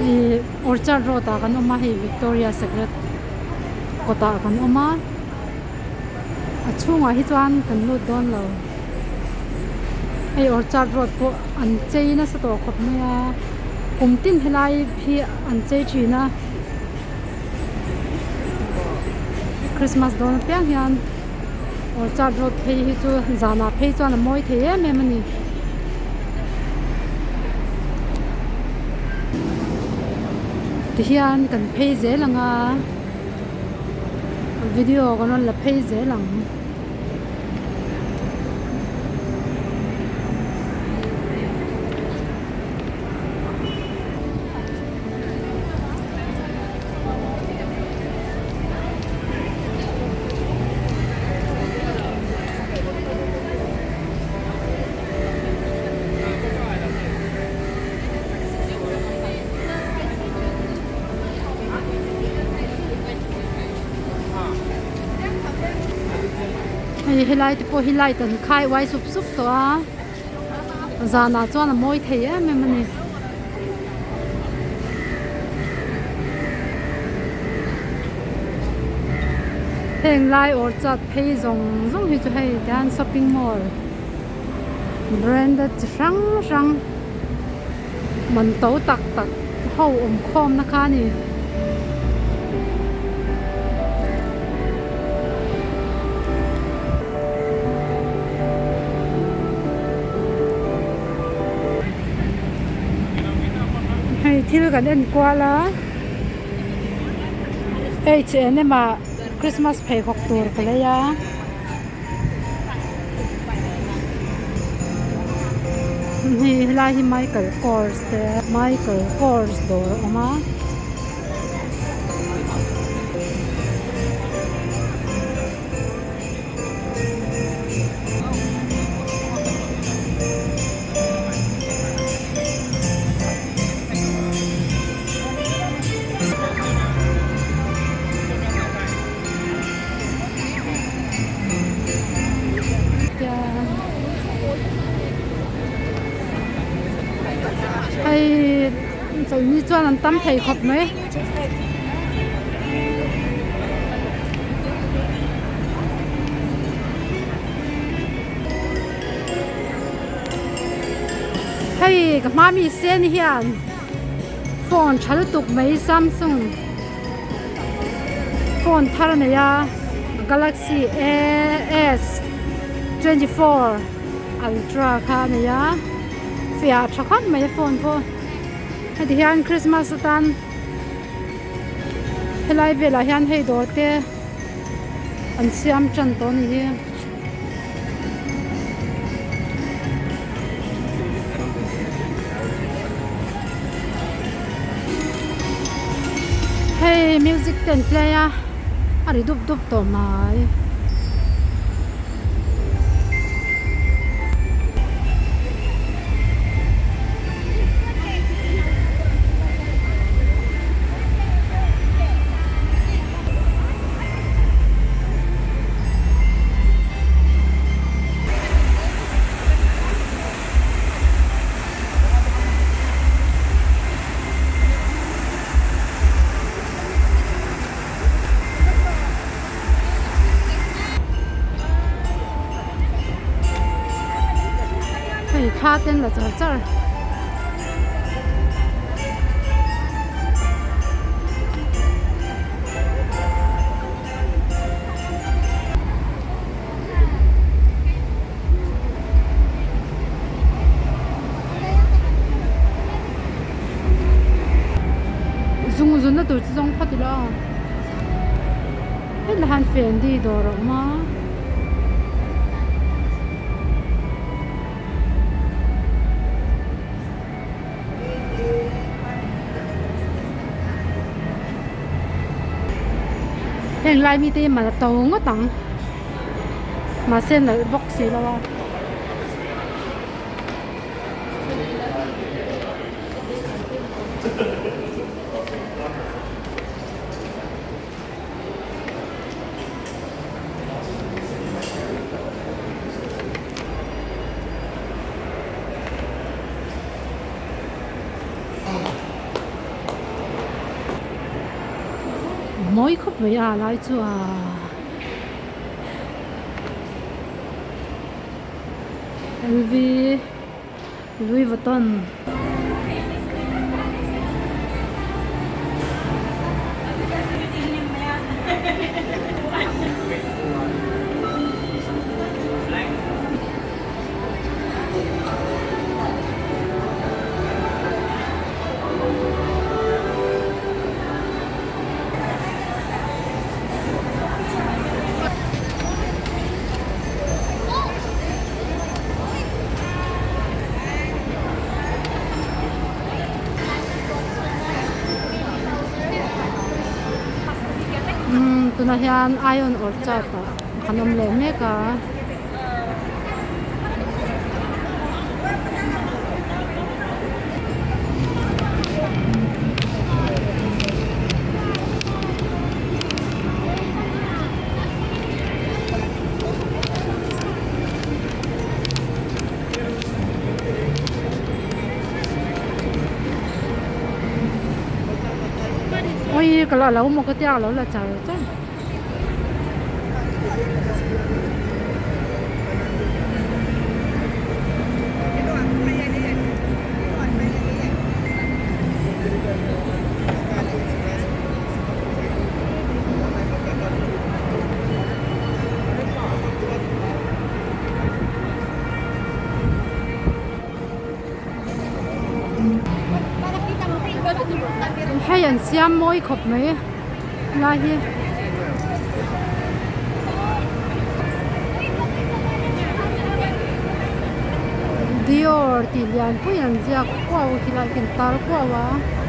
Ih Orchard road ah kan awm a hei Victoria Secret kawtah kan awm a a chhungah hi chuan kan lut dawn lo hei Orchard road pawh an chei nasa tawh khawp mai a kum tin helai hi an chei thin a Christmas dawn apiang hian Orchard road phei hi chu zanah phei chuan a mawi thei em em a ni. Tihian kan phei zel ang a video kan rawn la phei zel ang. Hei helai te pawh hi light an khai uai sup sup tawh a zanah chuan a mawi thei em em a ni. Heng lai orchard phei zawng zawng hi chu hei tihian shopping mall branded chi hrang hrang man to tak tak ho awm khawm na kha a ni. Hei thil kan en kual a H and M ah Christmas pheikhawk tur ka lei a hei helai hi Michael Kors te Michael Kors dawr a awm a. Hei chawlhni chuan an tam thei khawp mai. Hei ka hma mi sen hian phone tha lutuk mai Samsung phone thar a nei a Galaxy A S 24 ultra kha a nei a fiah tha khawp mai a phone pawh heti hian Christmas atan helai velah hian hei dawr te an siam tan tawh a ni hi. Hei music te an play a a ri dup dup tawh mai. Hei thla te an la char char. Zung zun na tur chu zawng phawt ila aw helai hian fendi dawr a awm a. Heng lai mite hi mal a to ngawt ang mahse nalh bawk si lo a. Mawi khawp mai a lai chu a. LV Louis Vuitton. Umm tunah hian ion orchard ah kan awm leh mek a. Ui ka la lo maw ka tia ka lo la char char. Hei an siam mawi khawp mai. Lai hi Dior tih lian pui an ziak kuau khi lai khi an tar kuau a.